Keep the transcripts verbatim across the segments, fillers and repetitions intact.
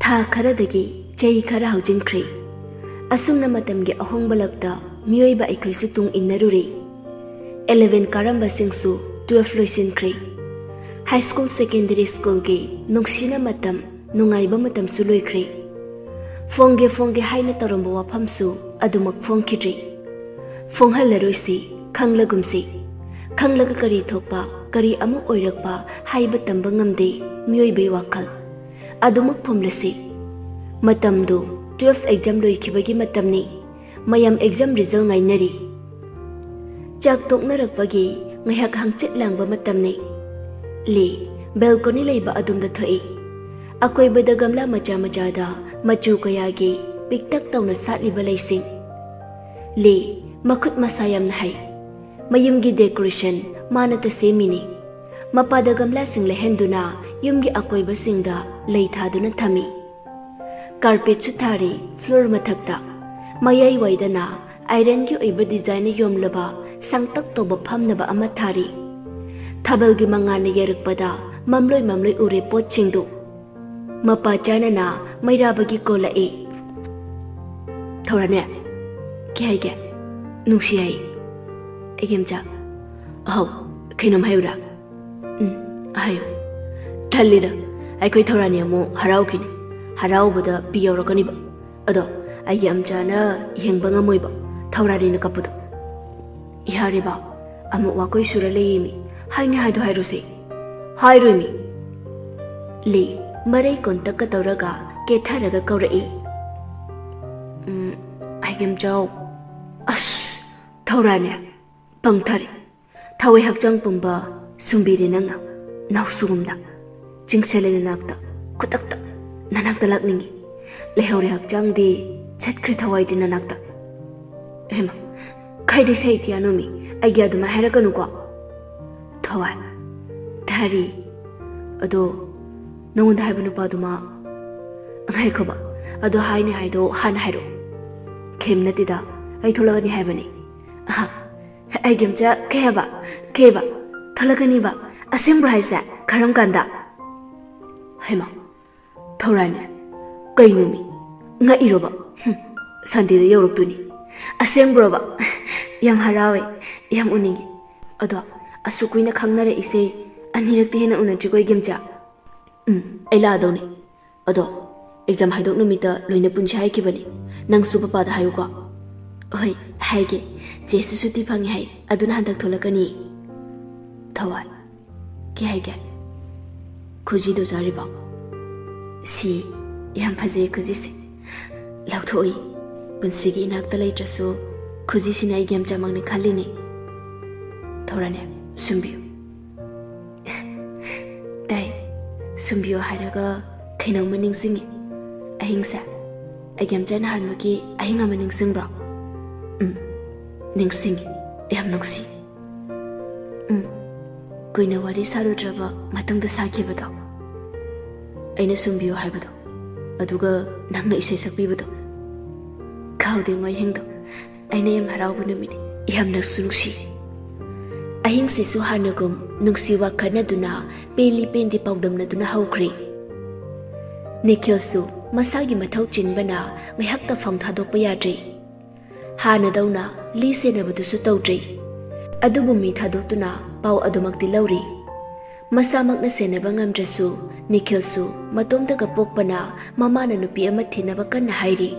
ꯊꯥ ꯈꯔꯗꯒꯤ ꯆꯍꯤ ꯈꯔ ꯍꯧꯖꯤꯟꯈ꯭ꯔꯦ꯫ ꯑꯁꯨꯝꯅ ꯃꯇꯝꯒꯤ ꯑꯍꯣꯡꯕ ꯂꯛꯇ ꯃꯤꯑꯣꯏꯕ ꯑꯩꯈꯣꯏꯁꯨ ꯇꯨꯡ ꯏꯟꯅꯔꯨꯔꯦ꯫ ꯏꯂꯦꯚꯦꯟ ꯀꯥꯔꯝꯕꯁꯤꯡꯁꯨ ꯇꯨꯋꯦꯜꯐ ꯂꯣꯏꯁꯤꯟꯈ꯭ꯔꯦ꯫ ꯍꯥꯏ ꯁ꯭ꯀꯨꯜ, ꯁꯦꯀꯦꯟꯗꯔꯤ ꯁ꯭ꯀꯨꯜꯒꯤ ꯅꯨꯡꯁꯤꯅ ꯃꯇꯝ, ꯅꯨꯡꯉꯥꯏꯕ ꯃꯇꯝꯁꯨ ꯂꯣꯏꯈ꯭ꯔꯦ꯫ ꯐꯣꯡꯒꯦ ꯐꯣꯡꯒꯦ ꯍꯥꯏꯅ ꯇꯧꯔꯝꯕ ꯋꯥꯐꯝꯁꯨ ꯑꯗꯨꯃꯛ ꯐꯣꯡꯈꯤꯗ꯭ꯔꯦ꯫ ꯐꯣꯡꯍꯜꯂꯔꯣꯏꯁꯤ, ꯈꯪꯂꯒꯨꯝꯁꯤ꯫ ꯈꯪꯂꯒ ꯀꯔꯤ ꯊꯣꯛꯄ, ꯀꯔꯤ ꯑꯃ ꯑꯣꯏꯔꯛꯄ ꯍꯥꯏꯕ ꯇꯝꯕ ꯉꯝꯗꯦ ꯃꯤꯑꯣꯏꯕꯩ ꯋꯥꯈꯜ꯫ ꯑꯗꯨꯃꯛ ꯐꯣꯝꯂꯁꯤ꯫ ꯃꯇꯝꯗꯨ ꯇꯨꯋꯦꯜꯐ ꯑꯦꯛꯖꯥꯝ ꯂꯣꯏꯈꯤꯕꯒꯤ ꯃꯇꯝꯅꯤ꯫ ꯃꯌꯥꯝ ꯑꯦꯛꯖꯥꯝ ꯔꯤꯖꯜ ꯉꯥꯏꯅꯔꯤ꯫ ꯆꯥꯛ ꯇꯣꯛꯅꯔꯛꯄꯒꯤ ꯉꯥꯏꯍꯥꯛ ꯍꯪꯆꯤꯠ ꯂꯥꯡꯕ ꯃꯇꯝꯅꯤ꯫ ꯂꯦ, ꯕꯦꯜꯀꯣꯅꯤ ꯂꯩꯕ ꯑꯗꯨꯝꯗ ꯊꯣꯛꯏ꯫ ꯑꯀꯣꯏꯕꯗ ꯒꯝꯂꯥ ꯃꯆꯥ ꯃꯆꯥꯗ ꯃꯆꯨ ꯀꯌꯥꯒꯤ ꯄꯤꯛꯇꯛ ꯇꯧꯅ ꯁꯥꯠꯂꯤꯕ ꯂꯩꯁꯤꯡ꯫ ꯂꯦ, ꯃꯈꯨꯠ ꯃꯁꯥ ꯌꯥꯝꯅ ꯍꯩ꯫ ꯃꯌꯨꯝꯒꯤ ꯗꯦꯀꯣꯔꯦꯁꯟ ꯃꯥꯅꯇ ꯁꯦꯝꯃꯤꯅꯤ꯫ ꯃꯄꯥꯗ ꯒꯝꯂꯥꯁꯤꯡ ꯂꯩꯍꯟꯗꯨꯅ ꯌꯨꯝꯒꯤ ꯑꯀꯣꯏꯕꯁꯤꯡꯗ ꯂꯩ ꯊꯥꯗꯨꯅ ꯊꯝꯃꯤ꯫ ꯀꯥꯔꯄꯦꯠꯁꯨ ꯊꯥꯔꯤ ꯐ꯭ꯂꯣꯔ ꯃꯊꯛꯇ꯫ ꯃꯌꯥꯏꯋꯥꯏꯗꯅ ꯑꯥꯏꯔꯟꯒꯤ ꯑꯣꯏꯕ ꯗꯤꯖꯥꯏꯟꯅ ꯌꯣꯝꯂꯕ ꯁꯥꯡꯇꯛ ꯇꯧꯕ ꯐꯝꯅꯕ ꯑꯃ ꯊꯥꯔꯤ꯫ ꯊꯥꯕꯜꯒꯤ ꯃꯉꯥꯜꯅ ꯌꯩꯔꯛꯄꯗ ꯃꯝꯂꯣꯏ ꯃꯝꯂꯣꯏ ꯎꯔꯦ ꯄꯣꯠꯁꯤꯡꯗꯨ꯫ ꯃꯄꯥ ꯆꯥꯅꯅ ꯃꯩꯔꯥꯕꯒꯤ ꯀꯣꯜꯂꯛꯏ꯫ "ꯊꯧꯔꯥꯅꯦ, ꯀꯩ ꯍꯥꯏꯒꯦ?" "ꯅꯨꯡꯁꯤ ꯍꯥꯏ꯫" "ꯑꯩꯒꯤ ꯃꯆꯥ?" "ꯑꯍꯧ, ꯀꯩꯅꯣꯝ ꯍꯥꯏꯌꯨꯔꯥ?" "ꯎꯝ, ꯍꯥꯏꯌꯨ꯫" "ꯊꯜꯂꯤꯗ, ꯑꯩꯈꯣꯏ ꯊꯧꯔꯥꯅꯤ ꯑꯃꯨꯛ ꯍꯔꯥꯎꯈꯤꯅꯤ꯫ ꯍꯔꯥꯎꯕꯗ ꯄꯤ ꯌꯧꯔꯛꯀꯅꯤꯕ꯫ ꯑꯗꯣ ꯑꯩꯒꯤ ꯑꯝꯆꯥꯅ ꯌꯦꯡꯕ ꯉꯝꯃꯣꯏꯕ ꯊꯧꯔꯥꯅꯤꯅ ꯀꯞꯄꯗꯣ꯫" "ꯌꯥꯔꯦꯕ, ꯑꯃꯨꯛ ꯋꯥꯀꯣꯏ ꯁꯨꯔ ꯂꯩꯌꯦꯃꯤ꯫ ꯍꯥꯏꯅꯤ ꯍꯥꯏꯗꯣ ꯍꯥꯏꯔꯨꯁꯦ꯫" "ꯍꯥꯏꯔꯣꯏꯃꯤ꯫" ꯂꯦ, ꯃꯔꯩ ꯀꯣꯟꯇꯛꯀ ꯇꯧꯔꯒ ꯀꯦꯊꯔꯒ ꯀꯧꯔꯛꯏ꯫ "ꯎꯝ, ꯑꯩꯒꯤ ꯑꯝꯆꯥꯎ꯫" "ꯑꯁ, ꯊꯧꯔꯥꯅꯤ, ꯄꯪꯊꯔꯦ꯫ ꯊꯋꯥꯏ ꯍꯛꯆꯥꯡ ꯄꯨꯝꯕ ꯁꯨꯝꯕꯤꯔꯦ ꯅꯪꯅ, ꯅꯥꯎꯁꯨꯒꯨꯝꯅ꯫ ꯆꯤꯡꯁꯤꯜꯂꯦ ꯅꯅꯥꯛꯇ, ꯈꯨꯗꯛꯇ ꯅꯅꯥꯛꯇ ꯂꯥꯛꯅꯤꯡꯉꯤ꯫ ꯂꯩꯍꯧꯔꯦ ꯍꯛꯆꯥꯡꯗꯤ, ꯆꯠꯈ꯭ꯔꯦ ꯊꯋꯥꯏꯗꯤ ꯅꯅꯥꯛꯇ꯫" "ꯍꯦꯃ, ꯈꯥꯏꯗꯩ ꯁꯥꯍꯤꯇ꯭ꯌꯥꯅꯣꯃꯤ, ꯑꯩꯒꯤ ꯑꯗꯨꯃꯥꯏ ꯍꯥꯏꯔꯛꯀꯅꯨꯀꯣ꯫" "ꯊꯋꯥꯏ, ꯊꯥꯔꯤ, ꯑꯗꯣ ꯅꯉꯣꯟꯗ ꯍꯥꯏꯕ ꯅꯨꯄꯥꯗꯨꯃ꯫" "ꯉꯥꯏꯈꯣꯕ, ꯑꯗꯣ ꯍꯥꯏꯅꯤ ꯍꯥꯏꯗꯣ ꯍꯥꯟꯅ ꯍꯥꯏꯔꯛꯑꯣ꯫" "ꯈꯦꯝ ꯅꯠꯇꯦꯗ, ꯑꯩ ꯊꯣꯛꯂꯛꯀꯅꯤ ꯍꯥꯏꯕꯅꯤ꯫" "ꯑꯍ, ꯑꯩꯒꯤ ꯑꯝꯆꯥ, ꯀꯩ ꯍꯥꯏꯕ? ꯀꯩꯕ? ꯊꯣꯛꯂꯛꯀꯅꯤꯕ? ꯑꯁꯦꯡꯕ꯭ꯔꯣ ꯍꯥꯏꯁꯦ? ꯀꯔꯝ ꯀꯥꯟꯗ?" "ꯍꯩꯃꯥ, ꯊꯧꯔꯥꯅꯤ, ꯀꯩꯅꯣꯃꯤ? ꯉꯛꯏꯔꯣꯕ? ꯍꯨꯝ, ꯁꯟꯗꯦꯗ ꯌꯧꯔꯛꯇꯣꯏꯅꯤ꯫ ꯑꯁꯦꯡꯕ꯭ꯔꯣꯕ? ꯌꯥꯝ ꯍꯔꯥꯎꯋꯦ, ꯌꯥꯝ ꯎꯅꯤꯡꯉꯦ꯫ ꯑꯗꯣ ꯑꯁꯨꯛ ꯀꯨꯏꯅ ꯈꯪꯅꯔꯛꯏꯁꯦ ꯑꯅꯤꯔꯛꯇꯤ ꯍꯦꯟꯅ ꯎꯅꯗ꯭ꯔꯤꯀꯣ, ꯏꯒꯦꯝꯆꯥ꯫ ꯎꯝ, ꯑꯩ ꯂꯥꯛꯑꯗꯧꯅꯦ꯫ ꯑꯗꯣ ꯑꯦꯛꯖꯥꯝ ꯍꯥꯏꯗꯣꯛ ꯅꯨꯃꯤꯠꯇ ꯂꯣꯏꯅ ꯄꯨꯟꯁꯤ ꯍꯥꯏꯈꯤꯕꯅꯤ꯫ ꯅꯪꯁꯨ ꯄꯄꯥꯗ ꯍꯥꯏꯌꯨꯀꯣ꯫ ꯍꯣꯏ, ꯍꯥꯏꯒꯦ꯫ ꯆꯦꯁꯨ ꯁꯨꯇꯤ ꯐꯪꯉꯦ ꯍꯥꯏ, ꯑꯗꯨꯅ ꯍꯟꯗꯛ ꯊꯣꯛꯂꯛꯀꯅꯤ꯫ ꯊꯋꯥꯏ, ꯀꯩ ꯍꯥꯏꯒꯦ? ꯈꯨꯖꯤꯗꯣ ꯆꯥꯔꯤꯕꯣ? ꯁꯤ, ꯌꯥꯝ ꯐꯖꯩ ꯈꯨꯖꯤꯁꯦ꯫ ꯂꯧꯊꯣꯛꯏ꯫ ꯄꯨꯟꯁꯤꯒꯤ ꯏꯅꯥꯛꯇ ꯂꯩꯇ꯭ꯔꯁꯨ ꯈꯨꯖꯤꯁꯤꯅ ꯑꯩꯒꯤ ꯌꯥꯝ ꯆꯃꯪꯅꯤ ꯈꯜꯂꯤꯅꯦ꯫ ꯊꯧꯔꯥꯅꯦ, ꯁꯨꯝꯕꯤꯌꯨ꯫ ꯇꯥꯏ, ꯁꯨꯝꯕꯤꯌꯨ ꯍꯥꯏꯔꯒ ꯀꯩꯅꯣꯝꯃ ꯅꯤꯡꯁꯤꯡꯉꯤ꯫ ꯑꯍꯤꯡꯁꯦ, ꯑꯩꯒꯤ ꯌꯥꯝ ꯆꯠꯅ ꯍꯥꯟꯕꯒꯤ ꯑꯍꯤꯡ ꯑꯃ ꯅꯤꯡꯁꯤꯡꯕ꯭ꯔꯣ? ꯎꯝ, ꯅꯤꯡꯁꯤꯡꯉꯤ꯫ ꯌꯥꯝ ꯅꯨꯡꯁꯤ꯫ ꯎꯝ, ꯀꯨꯏꯅ ꯋꯥꯔꯤ ꯁꯥꯔꯨꯗ꯭ꯔꯕ ꯃꯇꯨꯡꯗ ꯁꯥꯈꯤꯕꯗꯣ꯫ ꯑꯩꯅ ꯁꯨꯝꯕꯤꯌꯨ ꯍꯥꯏꯕꯗꯣ, ꯑꯗꯨꯒ ꯅꯪꯅ ꯏꯁꯩ ꯁꯛꯄꯤꯕꯗꯣ꯫ ꯀꯥꯎꯗꯦ ꯃꯣꯏꯍꯤꯡꯗꯣ꯫ ꯑꯩꯅ ꯌꯥꯝ ꯍꯔꯥꯎꯕ ꯅꯨꯃꯤꯠꯅꯤ꯫ ꯌꯥꯝꯅꯁꯨ ꯅꯨꯡꯁꯤ꯫ ꯑꯍꯤꯡꯁꯤꯁꯨ ꯍꯥꯟꯅꯒꯨꯝ ꯅꯨꯡꯁꯤ ꯋꯥꯈꯠꯅꯗꯨꯅ, ꯄꯦꯜꯂꯤ ꯄꯦꯟꯗꯦ ꯄꯥꯎꯗꯝꯅꯗꯨꯅ ꯍꯧꯈ꯭ꯔꯦ꯫ ꯅꯤꯈꯤꯜꯁꯨ ꯃꯁꯥꯒꯤ ꯃꯊꯧ ꯆꯤꯟꯕꯅ ꯉꯥꯏꯍꯥꯛ ꯇꯐꯝ ꯊꯥꯗꯣꯛꯄ ꯌꯥꯗ꯭ꯔꯦ꯫ ꯍꯥꯟꯅꯗꯧꯅ ꯂꯤ ꯁꯦꯟꯅꯕꯗꯨꯁꯨ ꯇꯧꯗ꯭ꯔꯦ꯫ ꯑꯗꯨꯕꯨ ꯃꯤ ꯊꯥꯗꯣꯛꯇꯨꯅ ꯄꯥꯎ ꯑꯗꯨꯃꯛꯇꯤ ꯂꯧꯔꯤ꯫ ꯃꯁꯥꯃꯛꯅ ꯁꯦꯟꯅꯕ ꯉꯝꯗ꯭ꯔꯁꯨ, ꯅꯤꯈꯤꯜꯁꯨ ꯃꯇꯣꯝꯇꯒ ꯄꯣꯛꯄꯅ ꯃꯃꯥꯅ ꯅꯨꯄꯤ ꯑꯃ ꯊꯤꯅꯕ ꯀꯟꯅ ꯍꯥꯏꯔꯤ꯫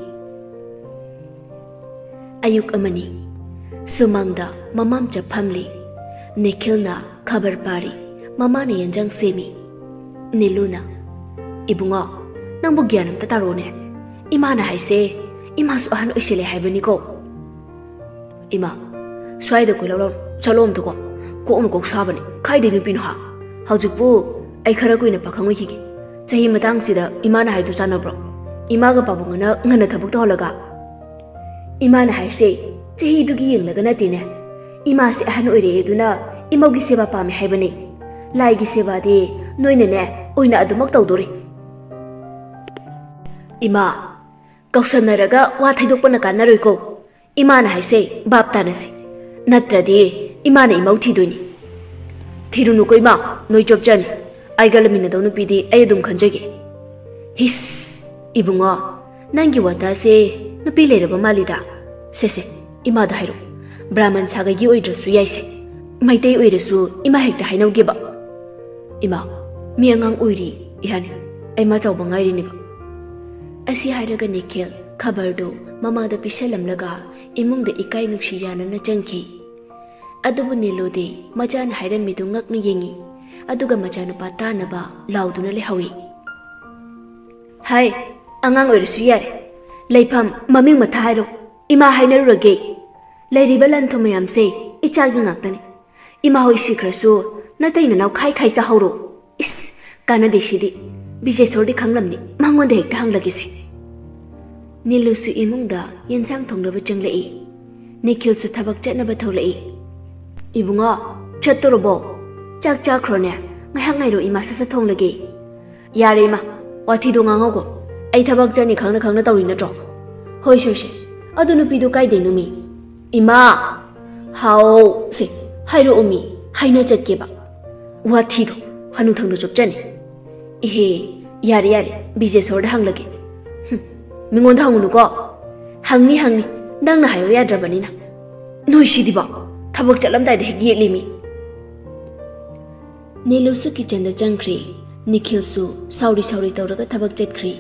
ꯑꯌꯨꯛ ꯑꯃꯅꯤ꯫ ꯁꯨꯃꯥꯡꯗ ꯃꯃꯥꯝꯆꯥ ꯐꯝꯂꯤ꯫ ꯅꯤꯈꯤꯜꯅ ꯈꯕꯔ ꯄꯥꯔꯤ꯫ ꯃꯃꯥꯅ ꯌꯦꯟꯖꯥꯡ ꯁꯦꯝꯃꯤ꯫ ꯅꯤꯂꯨꯅ, "ꯏꯕꯨꯡꯉꯣ, ꯅꯪꯕꯨ ꯒ꯭ꯌꯥꯟ ꯑꯝꯇ ꯇꯥꯔꯛꯑꯣꯅꯦ꯫ ꯏꯃꯥꯅ ꯍꯥꯏꯁꯦ, ꯏꯃꯥꯁꯨ ꯑꯍꯟ ꯑꯣꯏꯁꯤꯜꯂꯦ ꯍꯥꯏꯕꯅꯤꯀꯣ꯫" "ꯏꯃꯥ, ꯁ꯭ꯋꯥꯏꯗ ꯀꯣꯏꯂꯥꯎ ꯂꯥꯎ ꯆꯠꯂꯣ ꯑꯝꯇꯀꯣ꯫ ꯀꯣꯛꯅ ꯀꯣꯛ ꯁꯥꯕꯅꯦ꯫ ꯀꯥꯏꯗꯩ ꯅꯨꯄꯤꯅꯣ ꯍꯥ? ꯍꯧꯖꯤꯛꯄꯨ ꯑꯩ ꯈꯔ ꯀꯨꯏꯅ ꯄꯥꯈꯪ ꯑꯣꯏꯈꯤꯒꯦ꯫ ꯆꯍꯤ ꯃꯇꯥꯡꯁꯤꯗ ꯏꯃꯥꯅ ꯍꯥꯏꯗꯨ ꯆꯥꯟꯅꯕ꯭ꯔꯣ? ꯏꯃꯥꯒ ꯄꯥꯕꯨꯡꯒꯅ ꯉꯟꯅ ꯊꯕꯛ ꯇꯧꯍꯜꯂꯒ?" "ꯏꯃꯥꯅ ꯍꯥꯏꯁꯦ ꯆꯍꯤꯗꯨꯒꯤ ꯌꯦꯡꯂꯒ ꯅꯠꯇꯦꯅꯦ꯫ ꯏꯃꯥꯁꯦ ꯑꯍꯟ ꯑꯣꯏꯔꯛꯑꯦ ꯑꯗꯨꯅ ꯏꯃꯧꯒꯤ ꯁꯦꯕꯥ ꯄꯥꯝꯃꯦ ꯍꯥꯏꯕꯅꯦ꯫ ꯂꯥꯏꯒꯤ ꯁꯦꯕꯥꯗꯤ ꯅꯣꯏꯅꯅꯦ ꯑꯣꯏꯅ ꯑꯗꯨꯃꯛ ꯇꯧꯗꯣꯔꯤ꯫" "ꯏꯃꯥ, ꯀꯧꯁꯟꯅꯔꯒ ꯋꯥ ꯊꯩꯗꯣꯛꯄꯅ ꯀꯥꯟꯅꯔꯣꯏꯀꯣ꯫ ꯏꯃꯥꯅ ꯍꯥꯏꯁꯦ ꯚꯥꯞ ꯇꯥꯅꯁꯤ꯫ ꯅꯠꯇ꯭ꯔꯗꯤ ꯏꯃꯥꯅ ꯏꯃꯧ ꯊꯤꯗꯣꯏꯅꯤ꯫" "ꯊꯤꯔꯨꯅꯨꯀꯣ ꯏꯃꯥ, ꯅꯣꯏ ꯆꯣꯞꯆꯅꯤ꯫ ꯑꯩꯒ ꯂꯩꯃꯤꯟꯅꯗꯧ ꯅꯨꯄꯤꯗꯤ ꯑꯩ ꯑꯗꯨꯝ ꯈꯟꯖꯒꯦ꯫" "ꯍꯤꯁ!" ꯏꯕꯨꯡꯉꯣ, ꯅꯪꯒꯤ ꯋꯥꯇꯥꯁꯦ ꯅꯨꯄꯤ ꯂꯩꯔꯕ ꯃꯥꯜꯂꯤꯗ꯫ ꯁꯦ ꯁꯦ, ꯏꯃꯥꯗ ꯍꯥꯏꯔꯣ꯫ ꯕ꯭ꯔꯥꯍꯃꯟ ꯁꯥꯒꯩꯒꯤ ꯑꯣꯏꯗ꯭ꯔꯁꯨ ꯌꯥꯏꯁꯦ꯫ ꯃꯩꯇꯩ ꯑꯣꯏꯔꯁꯨ ꯏꯃꯥ ꯍꯦꯛꯇ ꯍꯥꯏꯅꯧꯒꯦꯕ꯫ ꯏꯃꯥ, ꯃꯤ ꯑꯉꯥꯡ ꯑꯣꯏꯔꯤ, ꯏꯍꯥꯟ꯫ ꯑꯩ ꯃꯥ ꯆꯥꯎꯕ ꯉꯥꯏꯔꯤꯅꯦꯕ꯫ ꯑꯁꯤ ꯍꯥꯏꯔꯒ ꯅꯤꯈꯤꯜ ꯈꯕꯔꯗꯨ ꯃꯃꯥꯗ ꯄꯤꯁꯜꯂꯝꯂꯒ ꯏꯃꯨꯡꯗ ꯏꯀꯥꯏ ꯅꯨꯡꯁꯤ ꯌꯥꯅꯅ ꯆꯪꯈꯤ꯫ ꯑꯗꯨꯕꯨ ꯅꯤꯂꯨꯗꯤ ꯃꯆꯥꯅ ꯍꯥꯏꯔꯝꯃꯤꯗꯨ ꯉꯛꯅ ꯌꯦꯡꯉꯤ꯫ ꯑꯗꯨꯒ ꯃꯆꯥꯅꯨꯄꯥ ꯇꯥꯅꯕ ꯂꯥꯎꯗꯨꯅ ꯂꯩꯍꯧꯏ꯫ ꯍꯥꯏ, ꯑꯉꯥꯡ ꯑꯣꯏꯔꯁꯨ ꯌꯥꯔꯦ꯫ ꯂꯩꯐꯝ, ꯃꯃꯤꯡ ꯃꯊꯥ ꯍꯥꯏꯔꯣ꯫ ꯏꯃꯥ ꯍꯥꯏꯅꯔꯨꯔꯒꯦ꯫ ꯂꯩꯔꯤꯕ ꯂꯟ ꯊꯨꯝ ꯃꯌꯥꯝꯁꯦ ꯏꯆꯥꯒꯤ ꯉꯥꯛꯇꯅꯤ꯫ ꯏꯃꯥ ꯍꯣꯏ ꯁꯤꯈ꯭ꯔꯁꯨ ꯅꯇꯩ ꯅꯅꯥꯎ ꯈꯥꯏ ꯈꯥꯏ ꯆꯥꯍꯧꯔꯣ꯫ ꯏꯁ, ꯀꯥꯟꯅꯗꯦ ꯁꯤꯗꯤ꯫ ꯕꯤꯖꯦꯁꯣꯔꯗꯤ ꯈꯪꯂꯝꯅꯤ, ꯃꯉꯣꯟꯗ ꯍꯦꯛꯇ ꯍꯪꯂꯒꯦꯁꯦ꯫ ꯅꯤꯂꯨꯁꯨ ꯏꯃꯨꯡꯗ ꯌꯦꯟꯁꯥꯡ ꯊꯣꯡꯅꯕ ꯆꯪꯂꯛꯏ꯫ ꯅꯤꯈꯤꯜꯁꯨ ꯊꯕꯛ ꯆꯠꯅꯕ ꯊꯣꯛꯂꯛꯏ꯫ ꯏꯕꯨꯡꯉꯣ, ꯆꯠꯇꯣꯔꯕꯣ? ꯆꯥꯛ ꯆꯥꯈ꯭ꯔꯣꯅꯦ꯫ ꯉꯥꯏꯍꯥꯛ ꯉꯥꯏꯔꯣ, ꯏꯃꯥ ꯁꯠ ꯁꯠ ꯊꯣꯡꯂꯒꯦ꯫ ꯌꯥꯔꯦ ꯏꯃꯥ, ꯋꯥꯊꯤꯗꯣ ꯉꯥꯡꯉꯧꯀꯣ꯫ ꯑꯩ ꯊꯕꯛ ꯆꯠꯅꯤ ꯈꯪꯅ ꯈꯪꯅ ꯇꯧꯔꯤ ꯅꯠꯇ꯭ꯔꯣ? ꯍꯣꯏ ꯁꯣꯏꯁꯦ, ꯑꯗꯨ ꯅꯨꯄꯤꯗꯨ ꯀꯥꯏꯗꯩꯅꯣ ꯃꯤ? ꯏꯃꯥ! ꯍꯥꯎ! ꯁꯦ, ꯍꯥꯏꯔꯛꯑꯣ ꯃꯤ, ꯍꯥꯏꯅ ꯆꯠꯀꯦꯕ꯫ ꯋꯥꯊꯤꯗꯣ ꯍꯅꯨꯊꯪꯗ ꯆꯨꯞꯆꯅꯤ꯫ ꯏꯍꯦ, ꯌꯥꯔꯦ ꯌꯥꯔꯦ, ꯕꯤꯖꯦꯁꯣꯔꯗ ꯍꯪꯂꯒꯦ꯫ ꯍꯨꯝ, ꯃꯤꯉꯣꯟꯗ ꯍꯪꯉꯨꯅꯨꯀꯣ꯫ ꯍꯪꯅꯤ ꯍꯪꯅꯤ, ꯅꯪꯅ ꯍꯥꯏꯌꯣ ꯌꯥꯗ꯭ꯔꯕꯅꯤꯅ꯫ ꯅꯣꯏ ꯁꯤꯗꯤꯕ, ꯊꯕꯛ ꯆꯠꯂꯝꯗꯥꯏꯗ ꯍꯦꯛ ꯌꯦꯠꯂꯤ ꯃꯤ꯫ ꯅꯤꯂꯨꯁꯨ ꯀꯤꯆꯟꯗ ꯆꯪꯈ꯭ꯔꯦ꯫ ꯅꯤꯈꯤꯜꯁꯨ ꯁꯥꯎꯔꯤ ꯁꯥꯎꯔꯤ ꯇꯧꯔꯒ ꯊꯕꯛ ꯆꯠꯈ꯭ꯔꯦ꯫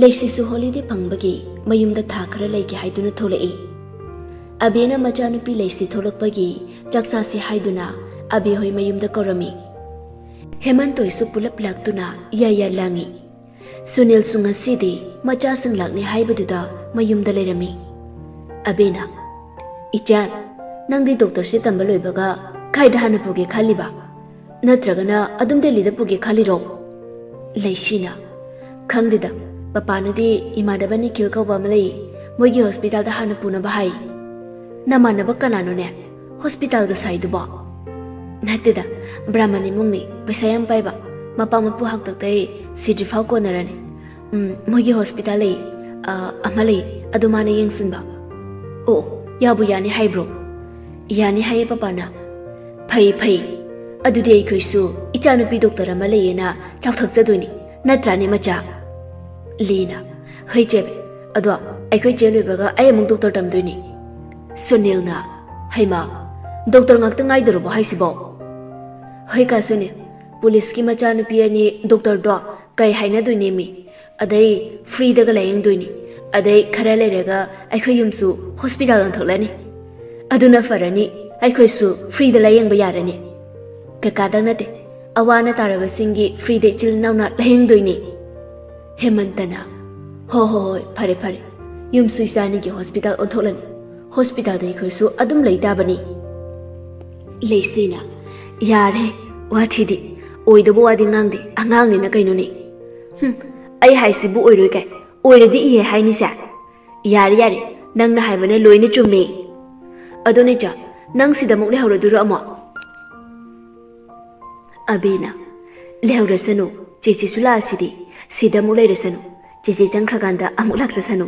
ꯂꯩꯁꯤꯁꯨ ꯍꯣꯂꯤꯗꯦ ꯐꯪꯕꯒꯤ ꯃꯌꯨꯝꯗ ꯊꯥ ꯈꯔ ꯂꯩꯒꯦ ꯍꯥꯏꯗꯨꯅ ꯊꯣꯛꯂꯛꯏ꯫ ꯑꯕꯦꯅ ꯃꯆꯥꯅꯨꯄꯤ ꯂꯩꯁꯤ ꯊꯣꯛꯂꯛꯄꯒꯤ ꯆꯥꯛ ꯆꯥꯁꯤ ꯍꯥꯏꯗꯨꯅ ꯑꯕꯦ ꯍꯣꯏ ꯃꯌꯨꯝꯗ ꯀꯧꯔꯝꯃꯤ꯫ ꯍꯦꯃꯟꯇꯣꯏꯁꯨ ꯄꯨꯂꯞ ꯂꯥꯛꯇꯨꯅ ꯌꯥ ꯌꯥ ꯂꯥꯡꯉꯤ꯫ ꯁꯨꯅꯤꯜꯁꯨ ꯉꯁꯤꯗꯤ ꯃꯆꯥꯁꯤꯡ ꯂꯥꯛꯅꯤ ꯍꯥꯏꯕꯗꯨꯗ ꯃꯌꯨꯝꯗ ꯂꯩꯔꯝꯃꯤ꯫ ꯑꯕꯦꯅ, "ꯏꯆꯥ, ꯅꯪꯗꯤ ꯗꯣꯛꯇꯔꯁꯦ ꯇꯝꯕ ꯂꯣꯏꯕꯒ ꯀꯥꯏꯗ ꯍꯥꯟꯅ ꯄꯨꯒꯦ ꯈꯜꯂꯤꯕ? ꯅꯠꯇ꯭ꯔꯒꯅ ꯑꯗꯨꯝ ꯗꯦꯜꯂꯤꯗ ꯄꯨꯒꯦ ꯈꯜꯂꯤꯔꯣ?" ꯂꯩꯁꯤꯅ, "ꯈꯪꯗꯦꯗ, ꯄꯄꯥꯅꯗꯤ ꯏꯃꯥꯟꯅꯕ ꯅꯤꯈꯤꯜ ꯀꯧꯕ ꯑꯃ ꯂꯩ, ꯃꯣꯏꯒꯤ ꯍꯣꯁꯄꯤꯇꯥꯜꯗ ꯍꯥꯟꯅ ꯄꯨꯅꯕ ꯍꯥꯏ꯫" "ꯅꯃꯥꯟꯅꯕ ꯀꯅꯥꯅꯣꯅꯦ ꯍꯣꯁꯄꯤꯇꯥꯜꯒ ꯁꯥꯏꯗꯨꯕꯣ?" "ꯅꯠꯇꯦꯗ, ꯕ꯭ꯔꯥꯍꯃꯟ ꯏꯃꯨꯡꯅꯤ, ꯄꯩꯁꯥ ꯌꯥꯝ ꯄꯥꯏꯕ, ꯃꯄꯥ ꯃꯄꯨ ꯍꯥꯛꯇꯛꯇꯩ ꯁꯤꯗ꯭ꯔꯤꯐꯥꯎ ꯀꯣꯟꯅꯔꯅꯤ꯫ ꯎꯝ, ꯃꯣꯏꯒꯤ ꯍꯣꯁꯄꯤꯇꯥꯜ ꯂꯩ, ꯑ, ꯑꯃ ꯂꯩ, ꯑꯗꯨ ꯃꯥꯅ ꯌꯦꯡꯁꯤꯟꯕ꯫" "ꯑꯣ, ꯌꯥꯕꯨ ꯌꯥꯅꯤ ꯍꯥꯏꯕ꯭ꯔꯣ?" "ꯌꯥꯅꯤ ꯍꯥꯏꯌꯦ ꯄꯄꯥꯅ꯫" "ꯐꯩ, ꯐꯩ꯫ ꯑꯗꯨꯗꯤ ꯑꯩꯈꯣꯏꯁꯨ ꯏꯆꯥꯅꯨꯄꯤ ꯗꯣꯛꯇꯔ ꯑꯃ ꯂꯩꯌꯦꯅ ꯆꯥꯎꯊꯣꯛꯆꯗꯣꯏꯅꯤ, ꯅꯠꯇ꯭ꯔꯥꯅꯦ ꯃꯆꯥ?" ꯂꯤꯅ, "ꯍꯣꯏ ꯆꯦ, ꯑꯗꯣ ꯑꯩꯈꯣꯏ ꯆꯦ ꯂꯣꯏꯕꯒ ꯑꯩ ꯑꯃꯨꯛ ꯗꯣꯛꯇꯔ ꯇꯝꯗꯣꯏꯅꯤ"꯫ ꯁꯨꯅꯤꯜꯅ, "ꯍꯩꯃꯥ, ꯗꯣꯛꯇꯔ ꯉꯥꯛꯇ ꯉꯥꯏꯗꯧꯔꯕꯣ ꯍꯥꯏꯁꯤꯕꯣ?" "ꯍꯣꯏ ꯀꯥ ꯁꯨꯅꯤꯜ, ꯄꯨꯂꯤꯁꯀꯤ ꯃꯆꯥꯅꯨꯄꯤ ꯑꯅꯤ ꯗꯣꯛꯇꯔꯗꯣ ꯀꯩ ꯍꯥꯏꯅꯗꯣꯏꯅꯦꯃꯤ? ꯑꯗꯩ ꯐ꯭ꯔꯤꯗꯒ ꯂꯥꯌꯦꯡꯗꯣꯏꯅꯤ꯫ ꯑꯗꯩ ꯈꯔ ꯂꯩꯔꯒ ꯑꯩꯈꯣꯏ ꯌꯨꯝꯁꯨ ꯍꯣꯁꯄꯤꯇꯥꯜ ꯑꯣꯟꯊꯣꯛꯂꯅꯤ꯫ ꯑꯗꯨꯅ ꯐꯔꯅꯤ, ꯑꯩꯈꯣꯏꯁꯨ ꯐ꯭ꯔꯤꯗ ꯂꯥꯌꯦꯡꯕ ꯌꯥꯔꯅꯤ꯫ ꯀꯀꯥꯗꯪ ꯅꯠꯇꯦ, ꯑꯋꯥ ꯑꯅꯥ ꯇꯥꯔꯕꯁꯤꯡꯒꯤ ꯐ꯭ꯔꯤꯗ ꯏꯆꯤꯜ ꯏꯅꯥꯎꯅ ꯂꯥꯌꯦꯡꯗꯣꯏꯅꯤ"꯫ ꯍꯦꯃꯟꯇꯅ, "ꯍꯣ ꯍꯣ ꯍꯣꯏ, ꯐꯔꯦ ꯐꯔꯦ, ꯌꯨꯝꯁꯨ ꯏꯆꯥꯅꯤꯒꯤ ꯍꯣꯁꯄꯤꯇꯥꯜ ꯑꯣꯟꯊꯣꯛꯂꯅꯤ, ꯍꯣꯁꯄꯤꯇꯥꯜꯗ ꯑꯩꯈꯣꯏꯁꯨ ꯑꯗꯨꯝ ꯂꯩ ꯇꯥꯕꯅꯤ"꯫ ꯂꯩꯁꯤꯅ, "ꯌꯥꯔꯦ, ꯋꯥꯊꯤꯗꯤ, ꯑꯣꯏꯗꯕ ꯋꯥꯗꯤ ꯉꯥꯡꯗꯦ, ꯑꯉꯥꯡꯅꯤꯅ ꯀꯩꯅꯣꯅꯦ꯫ ꯍꯨꯝ, ꯑꯩ ꯍꯥꯏꯁꯤꯕꯨ ꯑꯣꯏꯔꯣꯏ ꯀꯥꯏ? ꯑꯣꯏꯔꯗꯤ ꯏꯍꯦ ꯍꯥꯏꯅꯤꯁꯦ꯫ ꯌꯥꯔꯦ ꯌꯥꯔꯦ, ꯅꯪꯅ ꯍꯥꯏꯕꯅ ꯂꯣꯏꯅ ꯆꯨꯝꯃꯦ꯫ ꯑꯗꯣ ꯅꯦꯆꯥ, ꯅꯪ ꯁꯤꯗ ꯑꯃꯨꯛ ꯂꯩꯍꯧꯔꯗꯣꯏꯔꯣ ꯑꯃꯨꯛ?" ꯑꯕꯤꯅ, "ꯂꯩꯍꯧꯔꯁꯅꯨ, ꯆꯦꯆꯦꯁꯨ ꯂꯥꯛꯑꯁꯤꯗꯤ, ꯁꯤꯗ ꯑꯃꯨꯛ ꯂꯩꯔꯁꯅꯨ, ꯆꯦꯆꯦ ꯆꯪꯈ꯭ꯔꯀꯥꯟꯗ ꯑꯃꯨꯛ ꯂꯥꯛꯆꯁꯅꯨ"꯫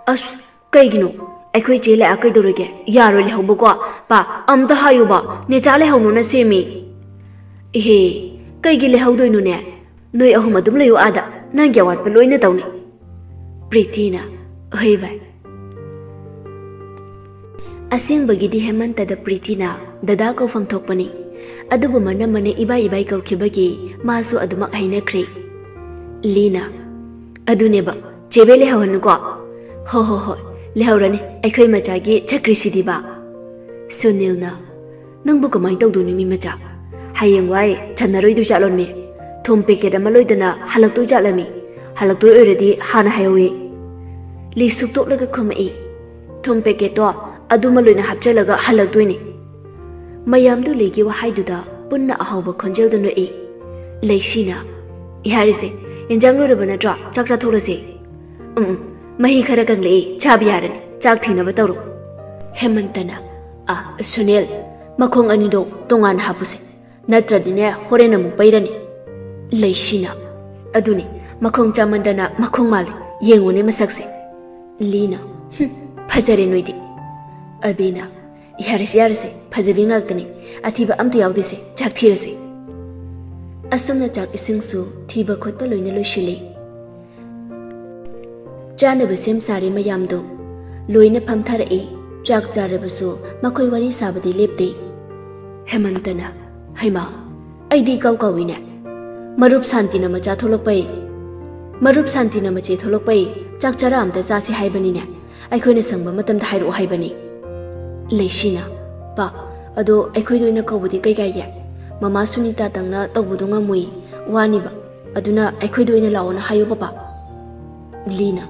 "ꯑꯁ, ꯀꯩꯒꯤꯅꯣ? ꯑꯩꯈꯣꯏ ꯆꯦ ꯂꯥꯛꯑ ꯀꯩꯗꯧꯔꯒꯦ? ꯌꯥꯔꯣꯏ ꯂꯩꯍꯧꯕꯀꯣ꯫ ꯄꯥ, ꯑꯝꯇ ꯍꯥꯏꯌꯨꯕ, ꯅꯦꯆꯥ ꯂꯩꯍꯧꯅꯣꯅ ꯁꯦꯝꯃꯤ"꯫ "ꯏꯍꯦ, ꯀꯩꯒꯤ ꯂꯩꯍꯧꯗꯣꯏꯅꯣꯅꯦ? ꯅꯣꯏ ꯑꯍꯨꯝ ꯑꯗꯨꯝ ꯂꯩꯌꯨ ꯑꯥꯗ, ꯅꯪꯒꯤ ꯑꯋꯥꯠꯄ ꯂꯣꯏꯅ ꯇꯧꯅꯤ"꯫ ꯄ꯭ꯔꯤꯇꯤꯅ, "ꯍꯣꯏ ꯚꯥꯏ"꯫ ꯑꯁꯦꯡꯕꯒꯤꯗꯤ ꯍꯦꯃꯟꯇꯗ ꯄ꯭ꯔꯤꯇꯤꯅ ꯗꯗꯥ ꯀꯧꯐꯝ ꯊꯣꯛꯄꯅꯤ, ꯑꯗꯨꯕꯨ ꯃꯅꯝꯃꯅ ꯏꯕꯥꯏ ꯏꯕꯥꯏ ꯀꯧꯈꯤꯕꯒꯤ ꯃꯥꯁꯨ ꯑꯗꯨꯃꯛ ꯍꯥꯏꯅꯈ꯭ꯔꯦ꯫ ꯂꯤꯅ, "ꯑꯗꯨꯅꯦꯕ, ꯆꯦꯕꯦ ꯂꯩꯍꯧꯍꯟꯅꯨꯀꯣ"꯫ "ꯍꯣ ꯍꯣ ꯍꯣꯏ, ꯂꯩꯍꯧꯔꯅꯤ, ꯑꯩꯈꯣꯏ ꯃꯆꯥꯒꯤ ꯆꯀ꯭ꯔꯤꯁꯤꯗꯤꯕ"꯫ ꯁꯨꯅꯤꯜꯅ, "ꯅꯪꯕꯨ ꯀꯃꯥꯏꯅ ꯇꯧꯗꯣꯏꯅꯣ ꯃꯤ ꯃꯆꯥ? ꯍꯌꯦꯡꯋꯥꯏ ꯆꯟꯅꯔꯣꯏꯗꯣꯏ ꯖꯥꯠꯂꯣꯃꯤ? ꯊꯨꯝ ꯄꯦꯀꯦꯠ ꯑꯃ ꯂꯣꯏꯗꯅ ꯍꯜꯂꯛꯇꯣꯏ ꯖꯥꯠꯂꯃꯤ? ꯍꯜꯂꯛꯇꯣꯏ ꯑꯣꯏꯔꯗꯤ ꯍꯥꯟꯅ ꯍꯥꯏꯍꯧꯋꯤ"꯫ ꯂꯤ ꯁꯨꯛꯇꯣꯛꯂꯒ ꯈꯨꯝꯃꯛꯏ, "ꯊꯨꯝ ꯄꯦꯀꯦꯠꯇꯣ ꯑꯗꯨꯃ ꯂꯣꯏꯅ ꯍꯥꯞꯆꯜꯂꯒ ꯍꯜꯂꯛꯇꯣꯏꯅꯤ"꯫ ꯃꯌꯥꯝꯗꯨ ꯂꯤꯒꯤ ꯋꯥꯍꯩꯗꯨꯗ ꯄꯨꯟꯅ ꯑꯍꯥꯎꯕ ꯈꯣꯟꯖꯦꯜꯗ ꯅꯣꯛꯏ꯫ ꯂꯩꯁꯤꯅ, "ꯌꯥꯔꯦꯁꯦ, ꯌꯦꯟꯖꯥꯡ ꯂꯣꯏꯔꯕ ꯅꯠꯇ꯭ꯔꯣ? ꯆꯥꯛ ꯆꯥꯊꯣꯛꯂꯁꯦ"꯫ "ꯎꯝ, ꯎꯝ, ꯃꯍꯤ ꯈꯔ ꯀꯪꯂꯛꯑꯦ, ꯆꯥꯕ ꯌꯥꯔꯅꯤ, ꯆꯥꯛ ꯊꯤꯅꯕ ꯇꯧꯔꯣ"꯫ ꯍꯦꯃꯟꯇꯅ, "ꯑ, ꯁꯨꯅꯤꯜ, ꯃꯈꯣꯡ ꯑꯅꯤꯗꯣ ꯇꯣꯉꯥꯟꯅ ꯍꯥꯞꯄꯨꯁꯦ, ꯅꯠꯇ꯭ꯔꯗꯤꯅꯦ ꯍꯣꯔꯦꯟ ꯑꯃꯨꯛ ꯄꯩꯔꯅꯤ"꯫ ꯂꯩꯁꯤꯅ, "ꯑꯗꯨꯅꯤ, ꯃꯈꯣꯡ ꯆꯥꯃꯟꯗꯅ ꯃꯈꯣꯡ ꯃꯥꯜꯂꯦ, ꯌꯦꯡꯉꯨꯅꯦ ꯃꯁꯛꯁꯦ"꯫ ꯂꯤꯅ, "ꯍꯨꯝ, ꯐꯖꯔꯦ ꯅꯣꯏꯗꯤ"꯫ ꯑꯕꯤꯅ, "ꯌꯥꯔꯦꯁꯦ, ꯌꯥꯔꯦꯁꯦ, ꯐꯖꯕꯤ ꯉꯥꯛꯇꯅꯤ, ꯑꯊꯤꯕ ꯑꯝꯇ ꯌꯥꯎꯗꯦꯁꯦ, ꯆꯥꯛ ꯊꯤꯔꯁꯦ"꯫ ꯑꯁꯨꯝꯅ ꯆꯥꯛ ꯏꯁꯤꯡꯁꯨ ꯊꯤꯕ ꯈꯣꯠꯄ ꯂꯣꯏꯅ ꯂꯣꯏꯁꯤꯜꯂꯤ꯫ ꯆꯥꯅꯕ ꯁꯦꯝ ꯁꯥꯔꯦ ꯃꯌꯥꯝꯗꯨ꯫ ꯂꯣꯏꯅ ꯐꯝꯊꯔꯛꯏ꯫ ꯆꯥꯛ ꯆꯥꯔꯕꯁꯨ ꯃꯈꯣꯏ ꯋꯥꯔꯤ ꯁꯥꯕꯗꯤ ꯂꯦꯞꯇꯦ꯫ ꯍꯦꯃꯟꯇꯅ, "ꯍꯩꯃꯥ, ꯑꯩꯗꯤ ꯏꯀꯥꯎ ꯀꯥꯎꯏꯅꯦ꯫ ꯃꯔꯨꯞ ꯁꯥꯟꯇꯤꯅ ꯃꯆꯥ ꯊꯣꯛꯂꯛꯄꯩ, ꯃꯔꯨꯞ ꯁꯥꯟꯇꯤꯅ ꯃꯆꯦ ꯊꯣꯛꯂꯛꯄꯩ ꯆꯥꯛ ꯆꯔꯥ ꯑꯝꯇ ꯆꯥꯁꯤ ꯍꯥꯏꯕꯅꯤꯅꯦ꯫ ꯑꯩꯈꯣꯏꯅ ꯁꯪꯕ ꯃꯇꯝꯗ ꯍꯥꯏꯔꯛꯑꯣ ꯍꯥꯏꯕꯅꯤ꯫" ꯂꯩꯁꯤꯅ, "ꯄꯥ, ꯑꯗꯣ ꯑꯩꯈꯣꯏꯗ ꯑꯣꯏꯅ ꯀꯧꯕꯗꯤ ꯀꯩ ꯀꯥꯏꯒꯦ? ꯃꯃꯥ ꯁꯨꯅꯤꯇꯥꯇꯪꯅ ꯇꯧꯕꯗꯣ ꯉꯝꯃꯨꯏ, ꯋꯥꯅꯤꯕ꯫ ꯑꯗꯨꯅ ꯑꯩꯈꯣꯏꯗ ꯑꯣꯏꯅ ꯂꯥꯛꯑꯣꯅ ꯍꯥꯏꯌꯣ, ꯄꯥꯄꯥ꯫" ꯂꯤꯅ,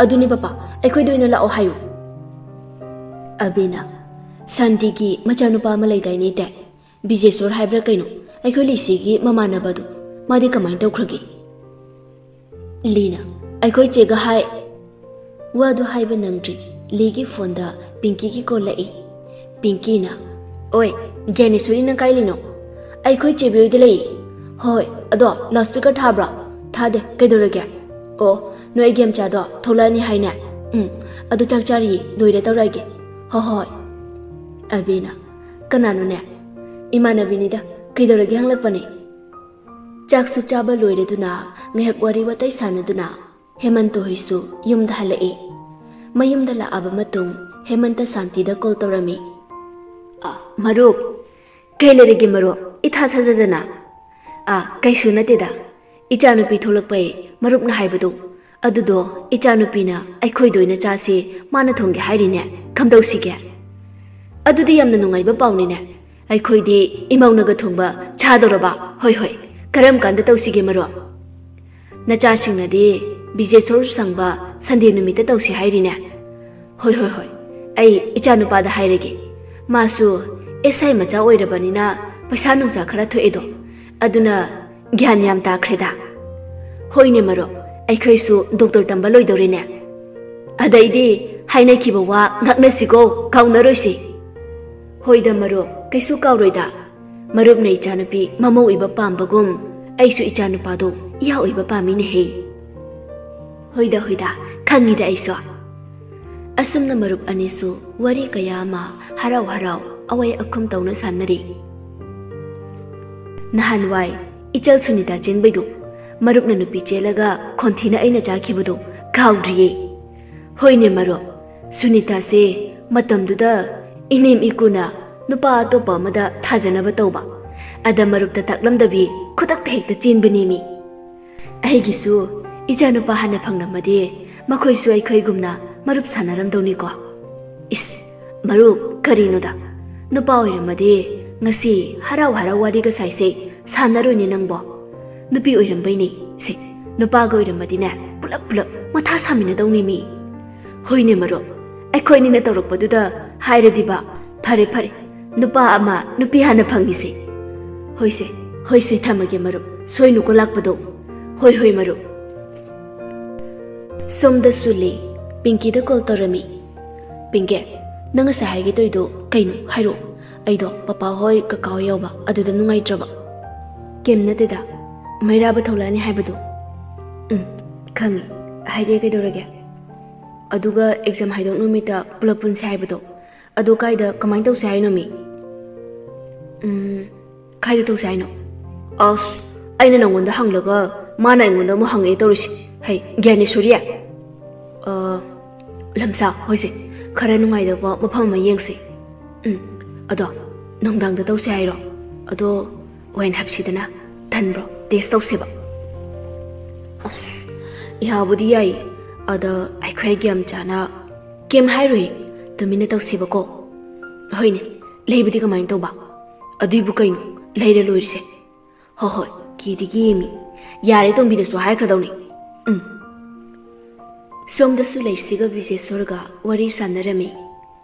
"ꯑꯗꯨꯅꯤ, ꯄꯥꯄꯥ, ꯑꯩꯈꯣꯏꯗ ꯑꯣꯏꯅ ꯂꯥꯛꯑꯣ ꯍꯥꯏꯌꯨ꯫" ꯑꯕꯤꯅ, "ꯁꯥꯟꯇꯤꯒꯤ ꯃꯆꯥꯅꯨꯄꯥ ꯑꯃ ꯂꯩꯗꯥꯏꯅꯦ, ꯏꯇꯦ? ꯕꯤꯖꯦꯁꯣꯔ ꯍꯥꯏꯕ꯭ꯔꯥ ꯀꯩꯅꯣ, ꯑꯩꯈꯣꯏ ꯂꯤꯁꯤꯒꯤ ꯃꯃꯥꯟꯅꯕꯗꯣ, ꯃꯥꯗꯤ ꯀꯃꯥꯏꯅ ꯇꯧꯈ꯭ꯔꯒꯦ?" ꯂꯤꯅ, "ꯑꯩꯈꯣꯏ ꯆꯦꯒ ꯍꯥꯏ꯫" ꯋꯥꯗꯨ ꯍꯥꯏꯕ ꯅꯪꯗ꯭ꯔꯤ, ꯂꯤꯒꯤ ꯐꯣꯟꯗ ꯄꯤꯡꯀꯤꯒꯤ ꯀꯣꯜ ꯂꯥꯛꯏ꯫ ꯄꯤꯡꯀꯤꯅ, "ꯑꯣꯏ, ꯒ꯭ꯌꯥꯅꯦꯁꯣꯔꯤ, ꯅꯪ ꯀꯥꯏ ꯂꯩꯅꯣ?" "ꯑꯩꯈꯣꯏ ꯆꯦꯕꯤ ꯍꯣꯏꯗ ꯂꯩ꯫" "ꯍꯣꯏ, ꯑꯗꯣ ꯂꯥꯎꯠ ꯁ꯭ꯄꯤꯀꯔ ꯊꯥꯕ꯭ꯔꯣ?" "ꯊꯥꯗꯦ, ꯀꯩꯗꯧꯔꯒꯦ?" "ꯑꯣ, ꯅꯣꯏ ꯑꯩꯒꯤ ꯌꯥꯝꯆꯥꯗꯣ ꯊꯣꯛꯂꯛꯑꯅꯤ ꯍꯥꯏꯅꯦ?" "ꯎꯝ, ꯑꯗꯨ ꯆꯥꯛ ꯆꯥꯔꯤꯌꯦ, ꯂꯣꯏꯔ ꯇꯧꯔꯛꯑꯒꯦ꯫" "ꯍꯣꯏ, ꯍꯣꯏ, ꯍꯣꯏ꯫" ꯑꯕꯤꯅ, "ꯀꯅꯥꯅꯣꯅꯦ?" "ꯏꯃꯥꯟꯅꯕꯤꯅꯤꯗ, ꯀꯩꯗꯧꯔꯒꯦ ꯍꯪꯂꯛꯄꯅꯦ?" ꯆꯥꯛꯁꯨ ꯆꯥꯕ ꯂꯣꯏꯔꯗꯨꯅ ꯉꯥꯏꯍꯥꯛ ꯋꯥꯔꯤ ꯋꯥꯇꯥꯏ ꯁꯥꯟꯅꯗꯨꯅ ꯍꯦꯃꯟꯇ ꯍꯣꯏꯁꯨ ꯌꯨꯝꯗ ꯍꯜꯂꯛꯏ꯫ ꯃꯌꯨꯝꯗ ꯂꯥꯛꯑꯕ ꯃꯇꯨꯡ ꯍꯦꯃꯟꯇ ꯁꯥꯟꯇꯤꯗ ꯀꯣꯜ ꯇꯧꯔꯝꯃꯤ꯫ "ꯑ, ꯃꯔꯨꯞ, ꯀꯩ ꯂꯩꯔꯒꯦ ꯃꯔꯨꯞ, ꯏꯊꯥ ꯊꯥꯖꯗꯅ?" "ꯑ, ꯀꯩꯁꯨ ꯅꯠꯇꯦꯗ, ꯏꯆꯥꯅꯨꯄꯤ ꯊꯣꯛꯂꯛꯄꯩ ꯃꯔꯨꯞꯅ ꯍꯥꯏꯕꯗꯨ, ꯑꯗꯨꯗꯣ ꯏꯆꯥꯅꯨꯄꯤꯅ ꯑꯩꯈꯣꯏꯗ ꯑꯣꯏꯅ ꯆꯥꯁꯤ, ꯃꯥꯅ ꯊꯣꯡꯒꯦ ꯍꯥꯏꯔꯤꯅꯦ, ꯀꯝꯗꯧꯁꯤꯒꯦ?" "ꯑꯗꯨꯗꯤ ꯌꯥꯝꯅ ꯅꯨꯡꯉꯥꯏꯕ ꯄꯥꯎꯅꯤꯅꯦ, ꯑꯩꯈꯣꯏꯗꯤ ꯏꯃꯧꯅꯒ ꯊꯣꯡꯕ ꯆꯥꯗꯧꯔꯕ꯫" "ꯍꯣꯏ, ꯍꯣꯏ, ꯀꯔꯝ ꯀꯥꯟꯗ ꯇꯧꯁꯤꯒꯦ ꯃꯔꯨꯞ?" "ꯅꯆꯥꯁꯤꯡꯅꯗꯤ ꯕꯤꯖꯦꯁꯣꯔꯁꯨ ꯁꯪꯕ ꯁꯟꯗꯦ ꯅꯨꯃꯤꯠꯇ ꯇꯧꯁꯤ ꯍꯥꯏꯔꯤꯅꯦ꯫" "ꯍꯣꯏ, ꯍꯣꯏ, ꯍꯣꯏ, ꯑꯩ ꯏꯆꯥꯅꯨꯄꯥꯗ ꯍꯥꯏꯔꯒꯦ, ꯃꯥꯁꯨ ꯑꯦꯁ ꯑꯥꯏ ꯃꯆꯥ ꯑꯣꯏꯔꯕꯅꯤꯅ ꯄꯩꯁꯥ ꯅꯨꯡꯁꯥ ꯈꯔ ꯊꯣꯛꯑꯦꯗꯣ, ꯑꯗꯨꯅ ꯒ꯭ꯌꯥꯟ ꯌꯥꯝ ꯇꯥꯈ꯭ꯔꯦꯗ꯫" "ꯍꯣꯏꯅꯦ ꯃꯔꯨꯞ, ꯑꯩꯈꯣꯏꯁꯨ ꯗꯣꯛꯇꯔ ꯇꯝꯕ ꯂꯣꯏꯗꯧꯔꯦꯅꯦ꯫ ꯑꯗꯩꯗꯤ ꯍꯥꯏꯅꯈꯤꯕ ꯋꯥ ꯉꯥꯛꯅꯁꯤꯀꯣ, ꯀꯥꯎꯅꯔꯣꯏꯁꯤ꯫" "ꯍꯣꯏꯗ ꯃꯔꯨꯞ, ꯀꯩꯁꯨ ꯀꯥꯎꯔꯣꯏꯗ꯫ ꯃꯔꯨꯞꯅ ꯏꯆꯥꯅꯨꯄꯤ ꯃꯃꯧ ꯑꯣꯏꯕ ꯄꯥꯝꯕꯒꯨꯝ ꯑꯩꯁꯨ ꯏꯆꯥꯅꯨꯄꯥꯗꯣ ꯏꯌꯥ ꯑꯣꯏꯕ ꯄꯥꯝꯃꯤꯅꯦꯍꯦ꯫" "ꯍꯣꯏꯗ, ꯍꯣꯏꯗ, ꯈꯪꯉꯤꯗ ꯑꯩꯁꯨ꯫" ꯑꯁꯨꯝꯅ ꯃꯔꯨꯞ ꯑꯅꯤꯁꯨ ꯋꯥꯔꯤ ꯀꯌꯥ ꯑꯃ ꯍꯔꯥꯎ ꯍꯔꯥꯎ ꯑꯋꯥꯏ ꯑꯈꯨꯝ ꯇꯧꯅ ꯁꯥꯟꯅꯔꯤ꯫ ꯅꯍꯥꯟꯋꯥꯏ ꯏꯆꯜ ꯁꯨꯅꯤꯇꯥ ꯆꯦꯟꯕꯩꯗꯨ, ꯃꯔꯨꯞꯅ ꯅꯨꯄꯤ ꯆꯦꯜꯂꯒ ꯈꯣꯟꯊꯤꯅ ꯑꯩꯅ ꯆꯥꯈꯤꯕꯗꯨ ꯀꯥꯎꯗ꯭ꯔꯤꯌꯦ꯫ ꯍꯣꯏꯅꯦ ꯃꯔꯨꯞ, ꯁꯨꯅꯤꯇꯥꯁꯦ ꯃꯇꯝꯗꯨꯗ ꯏꯅꯦꯝ ꯏꯀꯨꯅ ꯅꯨꯄꯥ ꯑꯇꯣꯞꯄ ꯑꯃꯗ ꯊꯥꯖꯅꯕ ꯇꯧꯕ, ꯑꯗ ꯃꯔꯨꯞꯇ ꯇꯥꯛꯂꯝꯗꯕꯤ ꯈꯨꯗꯛꯇ ꯍꯦꯛꯇ ꯆꯦꯟꯕꯅꯦꯃꯤ꯫ ꯑꯩꯒꯤꯁꯨ ꯏꯆꯥꯅꯨꯄꯥ ꯍꯥꯟꯅ ꯐꯪꯂꯝꯃꯗꯤ ꯃꯈꯣꯏꯁꯨ ꯑꯩꯈꯣꯏꯒꯨꯝꯅ ꯃꯔꯨꯞ ꯁꯥꯟꯅꯔꯝꯗꯧꯅꯤꯀꯣ꯫ ꯏꯁ, ꯃꯔꯨꯞ ꯀꯔꯤꯅꯣꯗ? ꯅꯨꯄꯥ ꯑꯣꯏꯔꯝꯃꯗꯤ ꯉꯁꯤ ꯍꯔꯥꯎ ꯍꯔꯥꯎ ꯋꯥꯔꯤꯒ ꯁꯥꯏꯁꯦ ꯁꯥꯟꯅꯔꯣꯏꯅꯦ ꯅꯪꯕꯣ꯫ ꯅꯨꯄꯤ ꯑꯣꯏꯔꯝꯕꯩꯅꯦ꯫ ꯁꯦ, ꯅꯨꯄꯥꯒ ꯑꯣꯏꯔꯝꯃꯗꯤꯅꯦ ꯄꯨꯂꯞ ꯄꯨꯂꯞ ꯃꯊꯥ ꯁꯥꯃꯤꯟꯅꯗꯧꯅꯤ ꯃꯤ꯫ ꯍꯣꯏꯅꯦ ꯃꯔꯨꯞ, ꯑꯩꯈꯣꯏꯅꯤꯅ ꯇꯧꯔꯛꯄꯗꯨꯗ ꯍꯥꯏꯔꯗꯤꯕ꯫ ꯐꯔꯦ ꯐꯔꯦ, ꯅꯨꯄꯥ ꯑꯃ ꯅꯨꯄꯤ ꯍꯥꯟꯅ ꯐꯪꯉꯤꯁꯦ꯫ ꯍꯣꯏꯁꯦ, ꯍꯣꯏꯁꯦ, ꯊꯝꯃꯒꯦ ꯃꯔꯨꯞ, ꯁꯣꯏꯅꯨꯀꯣ ꯂꯥꯛꯄꯗꯣ꯫ ꯍꯣꯏ ꯍꯣꯏ ꯃꯔꯨꯞ꯫ ꯁꯣꯝꯗ ꯁꯨꯂꯤ ꯄꯤꯡꯀꯤꯗ ꯀꯣꯜ ꯇꯧꯔꯝꯃꯤ꯫ "ꯄꯤꯡꯀꯤ, ꯅꯪ ꯉꯁꯥꯏ ꯍꯥꯏꯒꯦ ꯇꯧꯔꯤꯗꯣ ꯀꯩꯅꯣ? ꯍꯥꯏꯔꯛꯑꯣ꯫ ꯑꯩꯗꯣ ꯄꯄꯥ ꯍꯣꯏ ꯀꯀꯥ ꯍꯣꯏ ꯌꯥꯎꯕ ꯑꯗꯨꯗ ꯅꯨꯡꯉꯥꯏꯇ꯭ꯔꯕ?" "ꯀꯩꯝ ꯅꯠꯇꯦꯗ, ꯃꯩꯔꯥꯕ ꯊꯣꯛꯂꯛꯑꯅꯤ ꯍꯥꯏꯕꯗꯣ?" "ꯎꯝ, ꯈꯪꯉꯤ꯫ ꯍꯥꯏꯔꯛꯑꯦ, ꯀꯩꯗꯧꯔꯒꯦ? ꯑꯗꯨꯒ ꯑꯦꯛꯖꯥꯝ ꯍꯥꯏꯗꯣꯛ ꯅꯨꯃꯤꯠꯇ ꯄꯨꯂꯞ ꯄꯨꯟꯁꯦ ꯍꯥꯏꯕꯗꯣ, ꯑꯗꯣ ꯀꯥꯏꯗ, ꯀꯃꯥꯏꯅ ꯇꯧꯁꯦ ꯍꯥꯏꯅꯣ ꯃꯤ?" "ꯎꯝ, ꯀꯥꯏꯗ ꯇꯧꯁꯦ ꯍꯥꯏꯅꯣ?" "ꯑꯁ, ꯑꯩꯅ ꯅꯪꯉꯣꯟꯗ ꯍꯪꯂꯒ ꯃꯥꯅ ꯑꯩꯉꯣꯟꯗ ꯑꯃꯨꯛ ꯍꯪꯉꯛꯑꯦ ꯇꯧꯔꯤꯁꯤ꯫ ꯍꯩ, ꯒ꯭ꯌꯥꯅꯦꯁꯣꯔꯤ!" "ꯑ, ꯂꯝꯁꯥ, ꯍꯣꯏꯁꯦ, ꯈꯔ ꯅꯨꯡꯉꯥꯏꯗꯧꯕ ꯃꯐꯝ ꯑꯃ ꯌꯦꯡꯁꯦ꯫ ꯎꯝ, ꯑꯗꯣ ꯅꯨꯡꯗꯥꯡꯗ ꯇꯧꯁꯦ ꯍꯥꯏꯔꯣ? ꯑꯗꯣ ꯋꯥꯏꯟ ꯍꯥꯞꯁꯤꯗꯅ, ꯇꯟꯕ꯭ꯔꯣ? ꯇꯦꯁ ꯇꯧꯁꯦꯕ?" "ꯑꯁ, ꯌꯥꯕꯨꯗꯤ ꯌꯥꯏ, ꯑꯗ ꯑꯩꯈꯣꯏ ꯒ꯭ꯌꯥꯝ ꯆꯥꯅ ꯀꯩꯝ ꯍꯥꯏꯔꯣꯏ, ꯇꯨꯃꯤꯟꯅ ꯇꯧꯁꯦꯕꯀꯣ?" "ꯍꯣꯏꯅꯦ, ꯂꯩꯕꯗꯤ ꯀꯃꯥꯏꯅ ꯇꯧꯕ?" "ꯑꯗꯨꯏꯕꯨ ꯀꯩꯅꯣ, ꯂꯩꯔ ꯂꯣꯏꯔꯤꯁꯦ꯫ ꯍꯣ ꯍꯣꯏ, ꯀꯤꯗꯤ ꯀꯤꯌꯦꯃꯤ꯫ ꯌꯥꯔꯦ, ꯇꯣꯝꯕꯤꯗꯁꯨ ꯍꯥꯏꯈ꯭ꯔꯗꯧꯅꯤ꯫ ꯎꯝ꯫" ꯁꯣꯝꯗꯁꯨ ꯂꯩꯁꯤꯒ ꯕꯤꯖꯦꯁꯣꯔꯒ ꯋꯥꯔꯤ ꯁꯥꯟꯅꯔꯝꯃꯤ꯫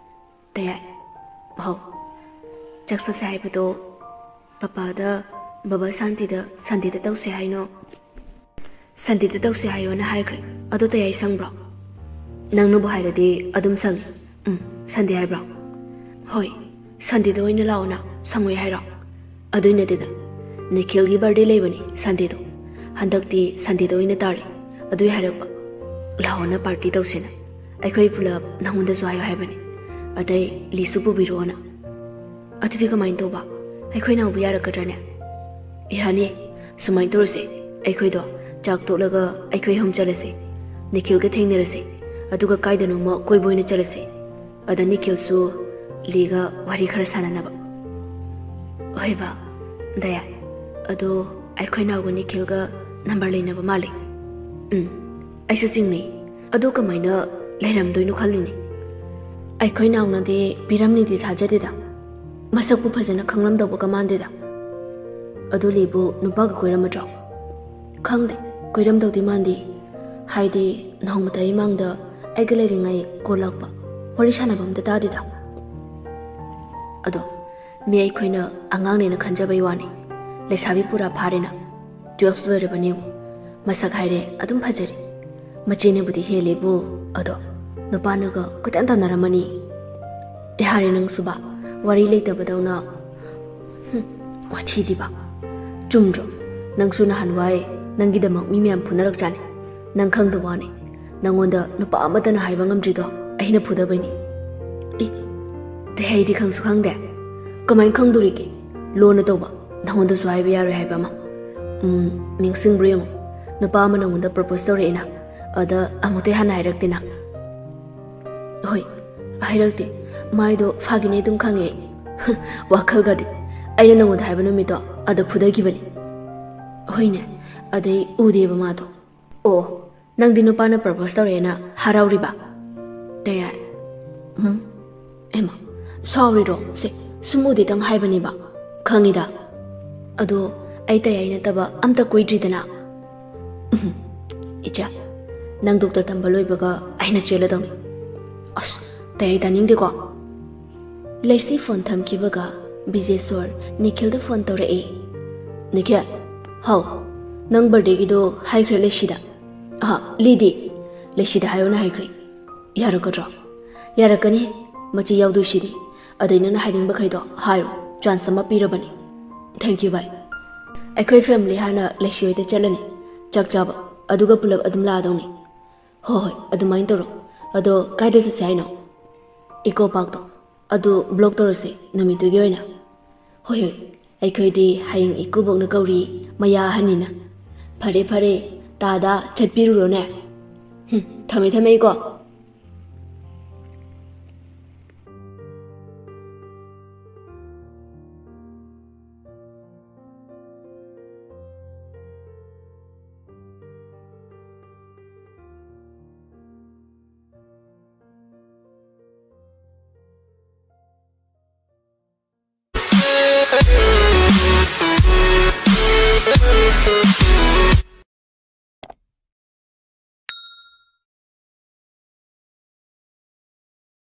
"ꯇꯌꯥꯏ, ꯍꯥꯎ, ꯆꯥꯛ ꯆꯥꯁꯦ ꯍꯥꯏꯕꯗꯣ ꯄꯄꯥꯗ, ꯕꯕꯥ ꯁꯥꯟꯇꯤꯗ ꯁꯟꯗꯦꯗ ꯇꯧꯁꯦ ꯍꯥꯏꯅꯣ?" "ꯁꯟꯗꯦꯗ ꯇꯧꯁꯦ ꯍꯥꯏꯌꯣꯅ ꯍꯥꯏꯈ꯭ꯔꯦ꯫ ꯑꯗꯣ ꯇꯌꯥꯏ ꯁꯪꯕ꯭ꯔꯣ?" "ꯅꯪꯅꯕꯨ ꯍꯥꯏꯔꯗꯤ ꯑꯗꯨꯝ ꯁꯪꯉꯤ꯫ ꯎꯝ, ꯁꯟꯗꯦ ꯍꯥꯏꯕ꯭ꯔꯣ?" "ꯍꯣꯏ, ꯁꯟꯗꯦꯗ ꯑꯣꯏꯅ ꯂꯥꯛꯑꯣꯅ꯫ ꯁꯪꯉꯣꯏ ꯍꯥꯏꯔꯣ?" "ꯑꯗꯨꯏ ꯅꯠꯇꯦꯗ, ꯅꯤꯈꯤꯜꯒꯤ ꯕꯥꯔꯗꯦ ꯂꯩꯕꯅꯤ ꯁꯟꯗꯦꯗꯣ꯫ ꯍꯟꯗꯛꯇꯤ ꯁꯟꯗꯦꯗ ꯑꯣꯏꯅ ꯇꯥꯔꯦ꯫ ꯑꯗꯨꯏ ꯍꯥꯏꯔꯛꯄ꯫ ꯂꯥꯛꯑꯣꯅ ꯄꯥꯔꯇꯤ ꯇꯧꯁꯦꯅ꯫ ꯑꯩꯈꯣꯏ ꯄꯨꯂꯞ ꯅꯪꯉꯣꯟꯗꯁꯨ ꯍꯥꯏꯌꯣ ꯍꯥꯏꯕꯅꯤ꯫ ꯑꯗꯩ ꯂꯤꯁꯨ ꯄꯨꯕꯤꯔꯛꯑꯣꯅ꯫" "ꯑꯗꯨꯗꯤ ꯀꯃꯥꯏꯅ ꯇꯧꯕ? ꯑꯩꯈꯣꯏ ꯅꯥꯎꯕ ꯌꯥꯔꯛꯀꯗ꯭ꯔꯅꯦ?" "ꯌꯥꯅꯤ꯫ ꯁꯨꯃꯥꯏꯅ ꯇꯧꯔꯁꯦ, ꯑꯩꯈꯣꯏꯗꯣ ꯆꯥꯛ ꯇꯣꯛꯂꯒ ꯑꯩꯈꯣꯏ ꯑꯍꯨꯝ ꯆꯠꯂꯁꯦ꯫ ꯅꯤꯈꯤꯜꯒ ꯊꯦꯡꯅꯔꯁꯦ, ꯑꯗꯨꯒ ꯀꯥꯏꯗꯅꯣꯃ ꯀꯣꯏꯕ ꯑꯣꯏꯅ ꯆꯠꯂꯁꯦ꯫ ꯑꯗ ꯅꯤꯈꯤꯜꯁꯨ ꯂꯤꯒ ꯋꯥꯔꯤ ꯈꯔ ꯁꯥꯟꯅꯅꯕ꯫ ꯍꯣꯏ ꯕꯥ, ꯗꯌꯥ꯫ ꯑꯗꯣ ꯑꯩꯈꯣꯏ ꯅꯥꯎꯒ ꯅꯤꯈꯤꯜꯒ ꯅꯝꯕꯔ ꯂꯩꯅꯕ ꯃꯥꯜꯂꯦ꯫ ꯎꯝ, ꯑꯩꯁꯨ ꯆꯤꯡꯅꯩ꯫ ꯑꯗꯣ ꯀꯃꯥꯏꯅ ꯂꯩꯔꯝꯗꯣꯏꯅꯣ ꯈꯜꯂꯤꯅꯦ꯫ ꯑꯩꯈꯣꯏ ꯅꯥꯎꯅꯗꯤ ꯄꯤꯔꯝꯅꯤꯗꯤ ꯊꯥꯖꯗꯦꯗ꯫ ꯃꯁꯛꯄꯨ ꯐꯖꯅ ꯈꯪꯂꯝꯗꯧꯕꯒ ꯃꯥꯟꯗꯦꯗ꯫ ꯑꯗꯨ ꯂꯤꯕꯨ ꯅꯨꯄꯥꯒ ꯀꯣꯏꯔꯝꯃꯗ꯭ꯔꯣ? ꯈꯪꯗꯦ, ꯀꯣꯏꯔꯝꯗꯧꯗꯤ ꯃꯥꯟꯗꯦ꯫ ꯍꯥꯏꯗꯤ ꯅꯣꯡꯃꯇ ꯏꯃꯥꯡꯗ ꯑꯩꯒ ꯂꯩꯔꯤꯉꯩ ꯀꯣꯜꯂꯛꯄ, ꯋꯥꯔꯤ ꯁꯥꯟꯅꯕ ꯑꯝꯇ ꯇꯥꯗꯦꯗ꯫ ꯑꯗꯣ ꯃꯤ ꯑꯩꯈꯣꯏꯅ ꯑꯉꯥꯡꯅꯦꯅ ꯈꯟꯖꯕꯩ ꯋꯥꯅꯤ꯫ ꯂꯩꯁꯥꯕꯤ ꯄꯨꯔꯥ ꯐꯥꯔꯦꯅ꯫ ꯇꯨꯌꯦꯜꯐ ꯂꯣꯏꯔꯕꯅꯦ꯫ ꯃꯁꯛ ꯍꯥꯏꯔꯦ ꯑꯗꯨꯝ ꯐꯖꯔꯤ꯫ ꯃꯆꯦꯅꯕꯨꯗꯤ ꯍꯦꯜꯂꯦꯕꯨ, ꯑꯗꯣ ꯅꯨꯄꯥꯅꯒ ꯀꯣꯏꯇꯥꯟ ꯇꯥꯟꯅꯔꯝꯃꯅꯤ꯫ ꯌꯥꯔꯦ ꯅꯪꯁꯨꯕ, ꯋꯥꯔꯤ ꯂꯩꯇꯕꯗꯧꯅ꯫ ꯍꯨꯝ, ꯋꯥꯊꯤꯗꯤꯕ꯫ ꯆꯨꯝꯗ꯭ꯔꯣ? ꯅꯪꯁꯨ ꯅꯍꯥꯟꯋꯥꯏ ꯅꯪꯒꯤꯗꯃꯛ ꯃꯤ ꯃꯌꯥꯝ ꯐꯨꯅꯔꯛꯆꯥꯅꯤ꯫ ꯅꯪ ꯈꯪꯗꯕ ꯋꯥꯅꯤ꯫ ꯅꯪꯉꯣꯟꯗ ꯅꯨꯄꯥ ꯑꯃꯠꯇꯅ ꯍꯥꯏꯕ ꯉꯝꯗ꯭ꯔꯤꯗꯣ ꯑꯩꯅ ꯐꯨꯗꯕꯩꯅꯤ꯫ ꯏ, ꯇꯦꯍꯩꯗꯤ ꯈꯪꯁꯨ ꯈꯪꯗꯦ꯫ ꯀꯃꯥꯏꯅ ꯈꯪꯗꯣꯔꯤꯒꯦ? ꯂꯣꯟꯅ ꯇꯧꯕ꯫ ꯅꯪꯉꯣꯟꯗꯁꯨ ꯍꯥꯏꯕ ꯌꯥꯔꯣꯏ ꯍꯥꯏꯕ ꯑꯃ꯫ ꯎꯝ, ꯅꯤꯡꯁꯤꯡꯕ꯭ꯔꯣ ꯌꯦꯡꯉꯣ꯫ ꯅꯨꯄꯥ ꯑꯃ ꯅꯪꯉꯣꯟꯗ ꯄ꯭ꯔꯄꯣꯁ ꯇꯧꯔꯛꯑꯦꯅ꯫ ꯑꯗ ꯑꯃꯨꯛꯇꯩ ꯍꯥꯟꯅ ꯍꯥꯏꯔꯛꯇꯦꯅ꯫ ꯍꯣꯏ, ꯍꯥꯏꯔꯛꯇꯦ꯫ ꯃꯥꯏꯗꯣ ꯐꯥꯒꯤꯅꯦ ꯑꯗꯨꯝ ꯈꯪꯉꯦ꯫ ꯋꯥꯈꯜꯒꯗꯤ꯫ ꯑꯩꯅ ꯅꯪꯉꯣꯟꯗ ꯍꯥꯏꯕ ꯅꯨꯃꯤꯠꯇꯣ ꯑꯗ ꯐꯨꯗꯈꯤꯕꯅꯤ꯫ ꯍꯣꯏꯅꯦ, ꯑꯗꯩ ꯎꯗꯦꯕ ꯃꯥꯗꯣ꯫ ꯑꯣ, ꯅꯪꯗꯤ ꯅꯨꯄꯥꯅ ꯄ꯭ꯔꯄꯣꯁ ꯇꯧꯔꯛꯑꯦꯅ ꯍꯔꯥꯎꯔꯤꯕ? ꯇꯌꯥꯏ꯫ ꯎꯝ? ꯑꯦꯃ, ꯁꯥꯎꯔꯤꯔꯣ? ꯁꯦ, ꯁꯨꯝ ꯎꯗꯦꯇꯪ ꯍꯥꯏꯕꯅꯦꯕ꯫ ꯈꯪꯉꯤꯗ꯫ ꯑꯗꯣ ꯑꯩ ꯇꯌꯥꯏ ꯅꯠꯇꯕ ꯑꯝꯇ ꯀꯣꯏꯗ꯭ꯔꯤꯗꯅ꯫ ꯎꯝ, ꯏꯆꯥ, ꯅꯪ ꯗꯣꯛꯇꯔ ꯇꯝꯕ ꯂꯣꯏꯕꯒ ꯑꯩꯅ ꯆꯦꯜꯂꯗꯧꯅꯤ꯫ ꯑꯁ, ꯇꯌꯥꯏ ꯇꯥꯅꯤꯡꯗꯦꯀꯣ꯫ ꯂꯩꯁꯤ ꯐꯣꯟ ꯊꯝꯈꯤꯕꯒ ꯕꯤꯖꯦꯁꯣꯔ ꯅꯤꯈꯤꯜꯗ ꯐꯣꯟ ꯇꯧꯔꯛꯑꯦ꯫ ꯅꯤꯈꯤꯜ, ꯍꯥꯎ, ꯅꯪ ꯕꯥꯔꯗꯦꯒꯤꯗꯣ ꯍꯥꯏꯈ꯭ꯔꯦ ꯂꯩꯁꯤꯗ? ꯑꯍ, ꯂꯤꯗꯤ? ꯂꯩꯁꯤꯗ ꯍꯥꯏꯌꯣꯅ ꯍꯥꯏꯈ꯭ꯔꯦ꯫ ꯌꯥꯔꯛꯀꯗ꯭ꯔꯣ? ꯌꯥꯔꯛꯀꯅꯤ, ꯃꯆꯦ ꯌꯥꯎꯗꯣꯏꯁꯤꯗꯤ꯫ ꯑꯗꯩ ꯅꯪꯅ ꯍꯥꯏꯅꯤꯡꯕꯈꯩꯗꯣ ꯍꯥꯏꯔꯣ, ꯆꯥꯟꯁ ꯑꯃ ꯄꯤꯔꯕꯅꯤ꯫ ꯊꯦꯡꯀ꯭ꯌꯨ ꯚꯥꯏ꯫ ꯑꯩꯈꯣꯏ ꯐꯦꯃꯤꯂꯤ ꯍꯥꯟꯅ ꯂꯩꯁꯤ ꯍꯣꯏꯗ ꯆꯠꯂꯅꯤ, ꯆꯥꯛ ꯆꯥꯕ, ꯑꯗꯨꯒ ꯄꯨꯂꯞ ꯑꯗꯨꯝ ꯂꯥꯛꯑꯗꯧꯅꯤ꯫ ꯍꯣꯏ ꯍꯣꯏ, ꯑꯗꯨꯃꯥꯏꯅ ꯇꯧꯔꯣ꯫ ꯑꯗꯣ ꯀꯥꯏꯗ ꯆꯠꯁꯦ ꯍꯥꯏꯅꯣ? ꯏꯀꯣ ꯄꯥꯔꯛꯇꯣ꯫ ꯑꯗꯨ ꯕ꯭ꯂꯣꯛ ꯇꯧꯔꯁꯦ ꯅꯨꯃꯤꯠꯇꯨꯒꯤ ꯑꯣꯏꯅ꯫ ꯍꯣꯏ ꯍꯣꯏ, ꯑꯩꯈꯣꯏꯗꯤ ꯍꯌꯦꯡ ꯏꯀꯨꯕꯣꯛꯅ ꯀꯧꯔꯤ, ꯃꯌꯥ ꯑꯍꯟꯅꯤꯅ꯫ ꯐꯔꯦ ꯐꯔꯦ, ꯇꯥꯗ ꯆꯠꯄꯤꯔꯨꯔꯣꯅꯦ꯫ ꯊꯝꯃꯦ ꯊꯝꯃꯦꯀꯣ꯫